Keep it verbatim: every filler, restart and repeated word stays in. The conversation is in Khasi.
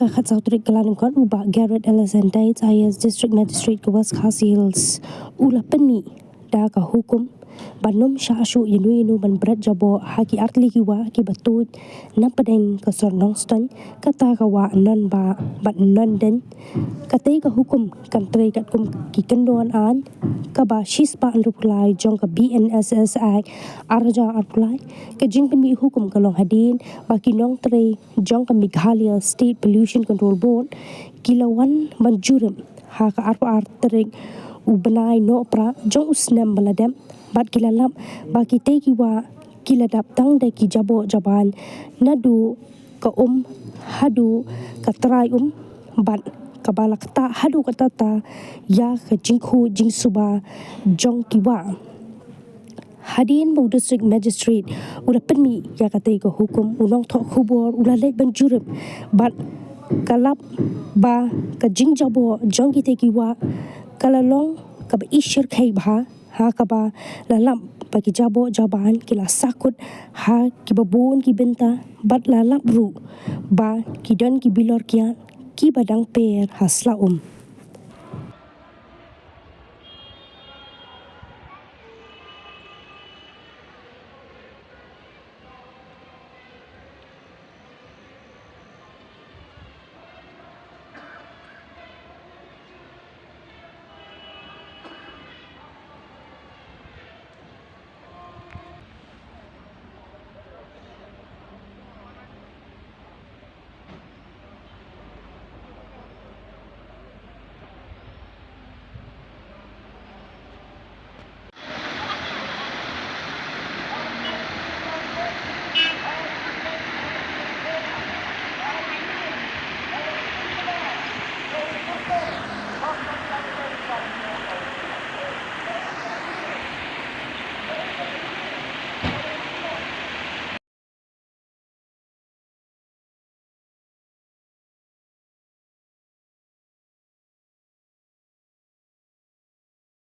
Ka khatsaw tarik Kyllalyngkot, u Bah Garod L S Entaitz, I A S District Magistrate ka West Khasi Hills, u la pynmih da ka hukum ban ym shah shuh ïano ïano ban bret jaboh ha ki artylli ki wah kiba tuid napdeng ka sor Nongstoiñ, kata ka wah Nonbah bad Nondein. Katei ka hukum kam trei katkum ki kyndon aiñ kaba shispah hynriewphew lai jong ka B N S S Act arhajar arphew lai. Ka jingpynmih hukum ka long hadien ba ki nongtrei jong ka Meghalaya State Pollution Control Board ki la wan ban jurip ha ka arphew ar tarik u bnai Nohprah jong u snem ba la dep, bad ki la lap ba kitei ki wah ki la dap tang da ki jaboh jaban naduh ka um haduh ka trai um, bad kaba la ktah haduh katta ïa ka jingkhuid jingsuba jong ki wah. Hadien ba u District Magistrate u la pynmih ïa katei ka hukum, u nongthoh khubor u la leit ban jurip bad ka lap ba ka jingjaboh jong kitei ki wah ka la long kaba i shyrkhei bha, ha kaba la lap ba ki jaboh jaban ki la sahkut ha kiba bun ki bynta, bad la lap ruh ba ki don ki bilor kiad kiba dang per ha sla um.